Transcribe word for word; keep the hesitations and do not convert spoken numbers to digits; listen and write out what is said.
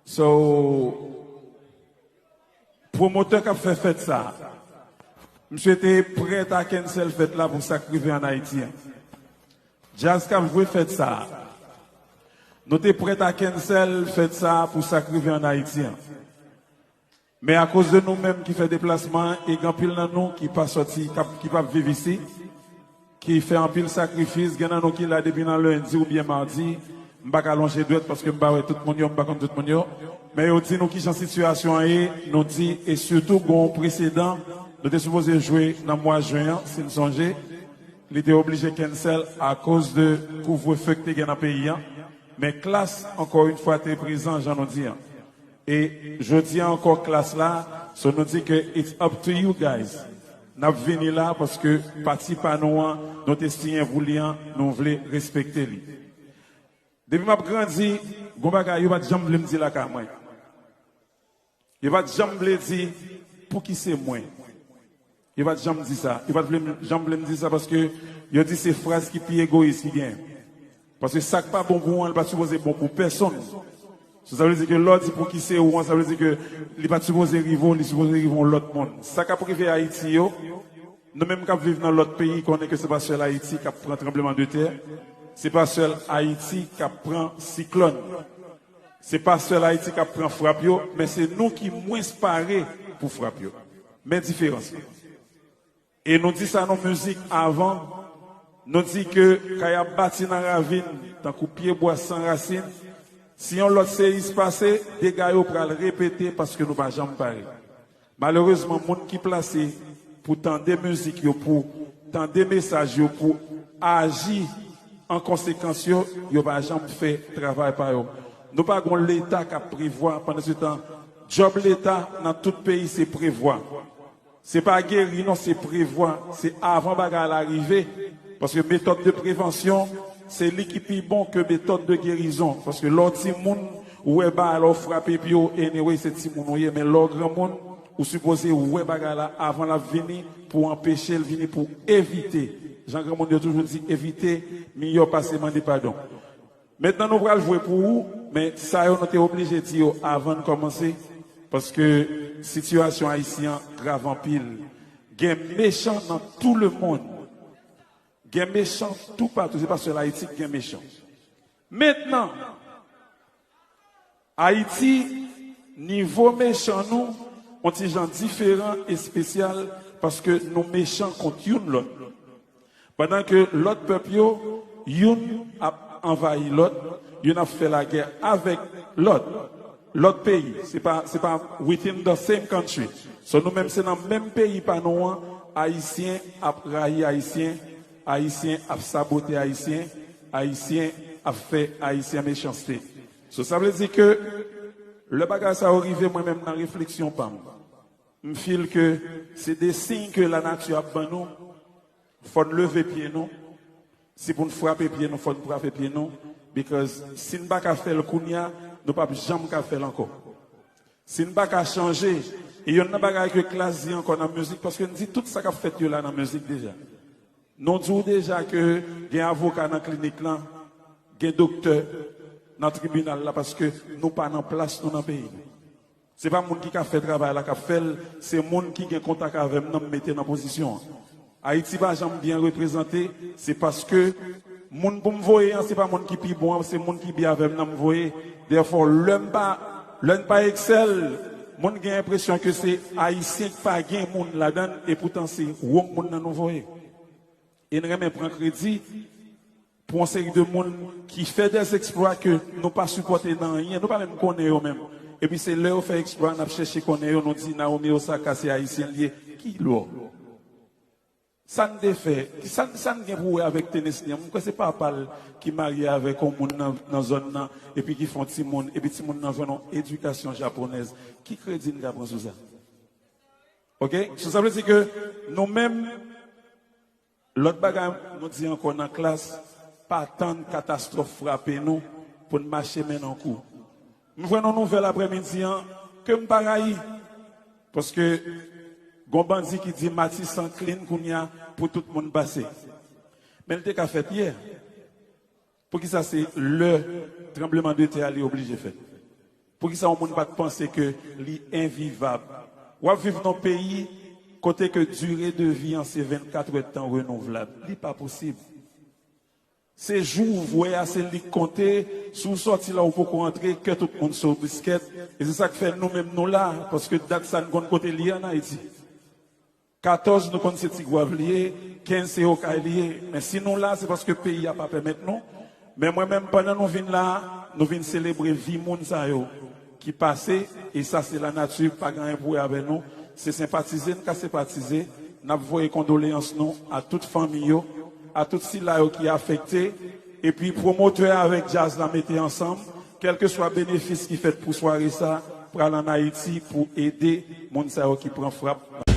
So, pwomotè k ap fè fèt sa, m swete prèt a cancel fèt la pou sa k rive ann Ayiti an. Djaz k ap jwe fèt sa, nou te prèt a cancel fèt sa pou sa k rive ann Ayiti an. Men akoz de nou menm ki fè deplasman an, e gen anpil nan nou ki pa sòti, k ap, ki p ap viv isi, ki fè anpil sakrifis, gen nan nou ki la depi nan lendi oubyen madi, m pa ka lonje dwèt paske m pa wè tout moun yo, m pa konn tout moun yo. Men yo di nou kijan sitiyasyon an ye, nou di, e sitou gen yon presedan, nou te sipoze jwe nan mwa jen an, si n sonje, li te oblije cancel akoz de kouvrefe k te gen nan peyi an. Men Klass, ankò yon fwa, te prezan, jan nou di an. E jodi a ankò, Klass la, so nou di ke it's up to you guys. N ap vini la paske pati pa nou an, nou te siyen pou li an, nou vle respekte li. Depi m ap grandi, gon bagay yo pa t janm vle m di lakay mwen. Yo pa t janm vle di, "Pouki se mwen?" Yo pa t janm di sa. Yo pa t vle m, janm vle m di sa paske yo di se fraz ki pi egoyis ki genyen. Paske sa k pa bon pou ou an, li pa t sipoze bon pou pèsonn. So, sa vle di ke lè w di, "Pouki se ou an?", sa vle di ke li pa t sipoze rive w, li sipoze rive yon lòt moun. Sa k ap rive Ayiti yo, nou menm k ap viv nan lòt peyi, konnen ke se pa sèl Ayiti k ap pran tranblemanntè, se pa sèl Ayiti k ap pran siklòn. Se pa sèl Ayiti k ap pran frap yo, men se nou ki mwens pare pou frap yo. Men diferans lan. E nou di sa nan mizik avan, nou di ke kay ap bati nan ravin, tankou pyebwa san rasin, si yon lòt seyis pase, dega yo pral repete paske nou pa janm pare. Malerezman, moun ki plase pou tande mizik yo, pou tande mesaj yo, pou aji an konsekans yo, yo pa janm fè travay pa yo. Nou pa gon Leta k ap prevwa, pandan se tan, djòb Leta nan tout peyi se prevwa. Se pa geri non, se prevwa. Se avan bagay la rive. Paske metòd de prevansyon, se li ki pi bon ke metòd de gerizon. Paske lè w timoun, ou wè bagay la, ou frape pye w, anyway, se timoun ou ye. Men lè w granmoun, ou sipoze wè bagay la avan l ap vini, pou w anpeche l vini, pou w evite. Jan granmoun yo toujou di, evite miyò pase mande padon. Mentnan nou pral jwe pou ou, men sa yo nou te oblije di yo avan n kòmanse, paske sitiyasyon Ayiti an grav anpil. Gen mechan nan tout lemonn. Gen mechan toupatou. Se pa sèl Ayiti ki gen mechan. Mentnan, Ayiti, nivo mechan nou, yon ti jan diferan, espesyal, paske nou mechan kont youn lòt. Pandan ke lòt pèp yo, youn ap anvayi lòt, youn ap fè lagè avèk lòt. Lòt peyi, se pa, se pa within the same country. So nou menm se nan menm peyi pa nou an, Ayisyen ap rayi Ayisyen, Ayisyen ap sabote Ayisyen, Ayisyen ap fè Ayisyen mechanste. So sa vle di ke lè bagay sa yo rive, mwen menm nan refleksyon pa m, m feel ke se de siy ke lanati ap ban nou, fò n leve pye nou. Si pou n frape pye nou, fò n frape pye nou. Because si n pa ka fè l kounye a, nou p ap janm ka fè l ankò. Si n pa ka chanje, e yonn nan bagay ke Klass di ankò nan mizik, paske n di tout sa k ap fèt yo la nan mizik deja. Nou di w deja ke gen avoka nan klinik lan, gen doktè nan tribinal la, paske nou pa nan plas nou nan peyi nou. Se pa moun ki ka fè travay la k ap fè l, se moun ki gen kontak avè m nan m mete nan pozisyon an. Ayiti pa janm byen reprezante, se paske moun pou m voye an, se pa moun ki pi bon an, se moun ki byen avè m nan m voye. Therefore, lè m pa, lè n pa excel, moun gen enpresyon ke se Ayisyen k pa gen moun ladan l, e poutan se wrong moun nan nou voye. E n renmen pran kredi pou yon seri de moun ki fè des exploits ke nou pa sipòte nan anyen, nou pa menm konnen yo menm. Epi se lè yo fè eksplwa, n ap chèche konnen yo, nou di Naomi Osaka se ayisyen l ye. Ki lò? Sa n te fè? Sa, sa n gen pou wè avèk Tennessee an? Mwen kwè se papa l ki marye avèk yon moun nan, nan zòn nan, epi ki fè yon timoun, epi timoun nan jwenn yon edikasyon japonèz. Ki kredi n ka pran sou sa? Oke? So, sa vle di ke nou menm, lòt bagay nou di ankò nan Klass, pa tann katastwòf frape nou pou n mache men nan kou. M jwenn yon nouvèl aprèmidi an ke m pa rayi, paske gon bandi ki di Matisan clean kounye a pou tout moun pase. Men l te ka fèt yè. Poukisa se lè tranbleman de tè a li oblije fèt? Poukisa yon moun pa t panse ke li envivab? W ap viv nan peyi kote ke dire de vi an se vennkat èdtan renouvlab. Li pa posib. Se jou ou vwè a, se li k konte. Si w sòti la, ou poko antre, kè tout moun sou biskèt. E se sa k fè nou menm nou la, paske dat sa n konn kote li ye ann Ayiti. Katòz, nou konn se Tigwav li ye, kenz, se Okay li ye. Men si nou la, se paske peyi a pa pèmèt nou. Men mwen menm, pandan nou vin la, nou vin selebre vi moun sa yo ki pase, e sa se lanati, pa gen anyen pou wè avè nou. Se senpatize n ka senpatize, n ap voye kondoleyans nou a tout fanmi yo, a tout sila yo ki afekte, epi pwomotè avèk djaz la mete ansanm, kèlkeswa benefis ki fèt pou sware sa, pral ann Ayiti pou ede moun sa yo ki pran frap.